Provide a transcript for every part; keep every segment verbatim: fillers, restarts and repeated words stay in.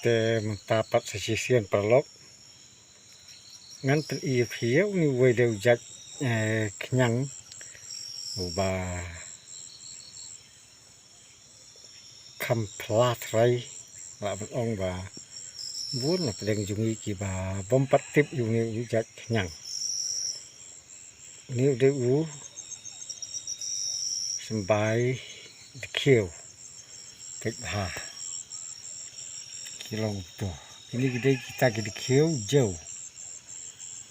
Te mynta pat sa shisien paralok ngan pyni ïa phi ïa une uwei de u jait, eh, khñiang uba kham pla trai, lah ban ong ba bun na pdeng jong ngi kiba bym pat tip ïa une u jait khñiang. Une u dei u symbai dkhiew. Peit bha ki long to. Kine ki dei kita ki dkhiew jew.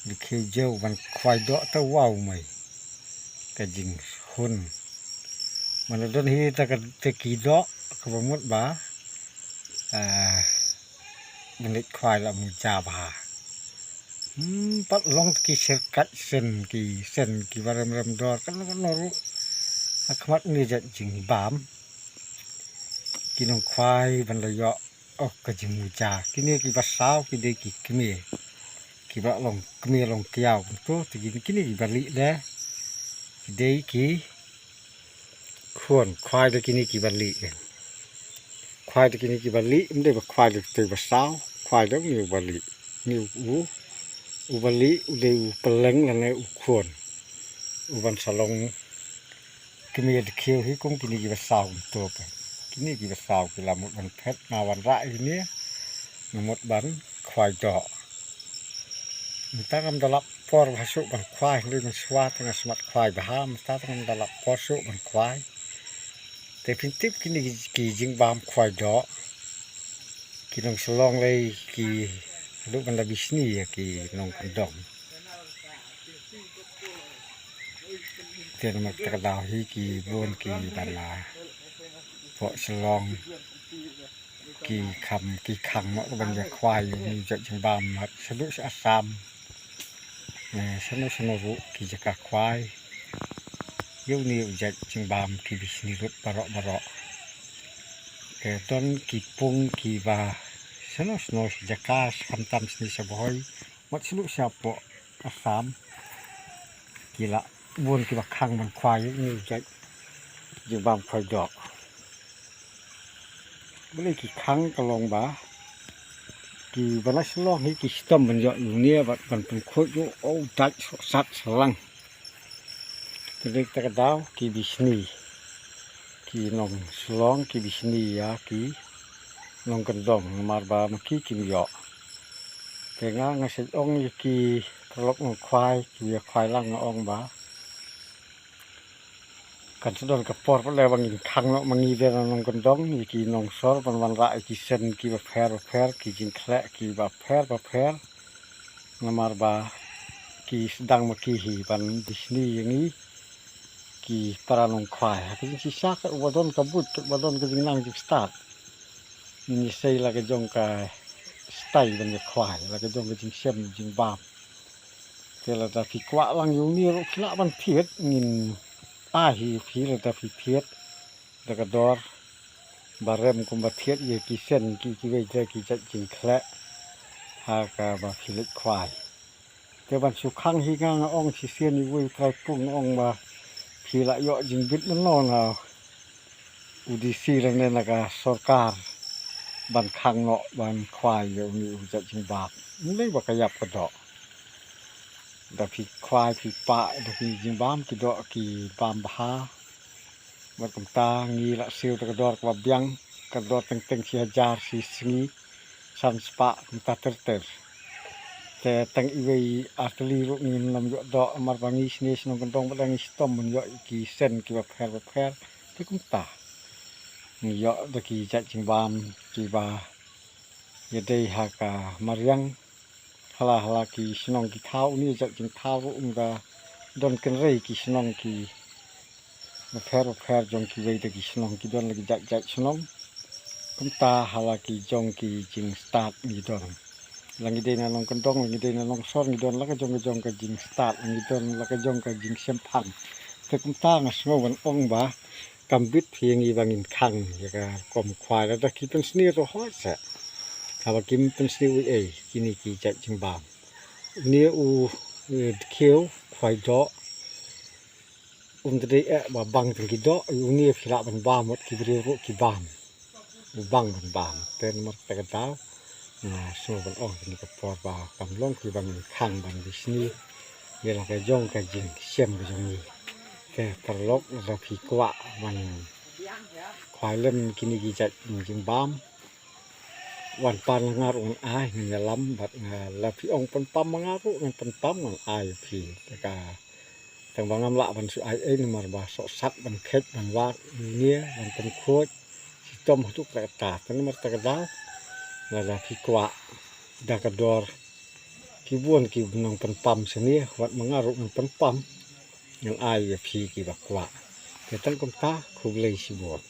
Dkhiew jew ban khwai doh ta, wow mei. Ka jinghun. Mano don hi ta ka, ta ki doh kaba mut ba, ah, ban leit khwai la muja bha. Hmm, pat long ki syrkat sen, ki sen kiba rem rem dor kano kano ruh ha khmat une u jait jingbam. Ki nongkhwai ban la ïoh, oh, ka jingmuja. Kine kiba saw ki dei ki kmie, kiba long kmie long kiaw kumto. Te kine, kine kiba lieh de ki dei ki khun. Khwai da kine kiba lieh. Khwai da kine kiba lieh, ym dei ba khwai da te ba saw, khwai da une uba lieh. Une u, uba lieh u dei u pylleng lane u khun. U ban sa long kmie dkhiew hi kum kine kiba saw kumto pat. Kine kiba saw ki la mut ban phet, nga wanrah ïa kine, nga mut ban khwai doh. Mynta ngam da lap por bha shuh ban khwai, hynrei mynshuwa te nga smat khwai bha, mynta te ngam da lap por shuh ban khwai. Te phin tip kine ki, ki jingbam khwai doh ki nongshillong lei ki haduh ban da bishni ïa ki nongkyndong. Te namar kata ka daw hi ki bun kiba la pok Shillong ki kham, ki khang noh ban ïa khwai ïa une u jait jingbam, shaduh sha Assam, eh, shano shano ruh ki jaka khwai ïa une u jait jingbam ki bishni lut baroh baroh. Te don ki pung kiba shano shano shi jaka, khamtam shane sha Bhoi, mat sha lut shapoh Assam, ki la bun kiba khang ban khwai ïa une u jait jingbam khwai doh. Balei ki khang? Ka long ba kiba na Shillong hi ki shitom ban ïoh ïa une bad ban pynkhuid ïa u, u dait sohsat sha lang. Te dei kata ka daw ki bishni, ki nongshillong ki bishni ïa ki nongkyndong namar ba ma ki kim ïoh. Te nga, nga sa ong ïa ki paralok nongkhwai kiba ïa khwai lang, nga ong ba kan sa don ka por pat lei ba ngin khang noh ma ngi de na nongkyndong ïa ki nongsor ban wanrah ïa ki sen kiba pher bapher, ki jingkhleh kiba pher bapher. Namar ba ki sdang ma ki hi ban bishni ïa ngi ki para nongkhwai. Ha ka jingshisha, katba don ka buit, katba don ka jingnang jingstad, ngin ïasei la ka jong ka style ban ïa khwai, la ka jong ka jingshem jingbam. Te lada phi kwah lang ïa une ruh phi lah ban thied, ngin ai hi ïa phi lada phi thied da ka dor ba rem kumba thied ïa ki sen ki, kiwei de ki jait jingkhleh ha kaba phi leit khwai. Te ban shu khang hi, nga, nga ong shisien ïa uwei u trai pung, nga ong ba phi lah ïoh jingbit mynno na u DC lane na ka sorkar ban khang noh ban khwai ïa une u jait jingbam. Ym dei ba ka ïap ka doh. Da phi khwai phi pah da ki jingbam, ki doh ki bam bha. Bad kumta ngi la siew da ka dor kaba biang, ka dor teng teng shi hajar shi sngi, san spah kumta ter ter. Te tang iwei ar tylli ruh ngim nym ïoh doh, namar ba ngi shane shnong kyndong bad ngi shitom ban ïoh ki sen kiba pher bapher. Te kumta ngi ïoh da ki jait jingbam kiba ïadei ha ka mariang. Hala hala ki shnong ki thaw, une u jait jingthaw ruh um da don kynrei ki shnong ki bapher bapher jong kiwei de ki shnong, ki don la ki jait jait shnong. Kumta hala ki jong ki jingstad ngi don. La ngi dei na nongkyndong, la ngi dei na nongsor, ngi don la ka jong ka jong ka jingstad, la ngi don la ka jong ka jingshemphang. Te kumta nga sngew ban ong ba kam bit phi ïa ngi ba ngin khang ïa ka rukom khwai, lada ki pynsniew ruh hooid seh. Haba kim pynsniew ei ei kine ki jait jingbam. Une u, eh, dkhiew khwai doh, um da dei eh ba bang tang ki doh, une phi lah ban bam, wat ki briew ruh ki bam. U bang ban bam. Te namar kata ka daw Nga sngew ban ong kane ka por ba kam long ki ban khang ban bishni ïa la ka jong ka jingshem ka jong ngi. Te paralok, lada phi kwah ban khwai lem kine ki jait jingbam, wan pan nga ruh ngan ai, ngan ïalam bad nga, la phi ong pynpam ma nga ruh ngan pynpam, ngan ai phi. Te ka tang ba ngam lah ban shu ai ei namar ba sohsat ban khet ban wad nia ban pynkhuid shitom haduh katta. Te namar kata ka daw, lada phi kwah da ka dor ki bun ki nongpynpam shane, wat ma nga ruh ngan pynpam, ngan ai ïa phi kiba kwah. Te tang kumta, khublei shibun.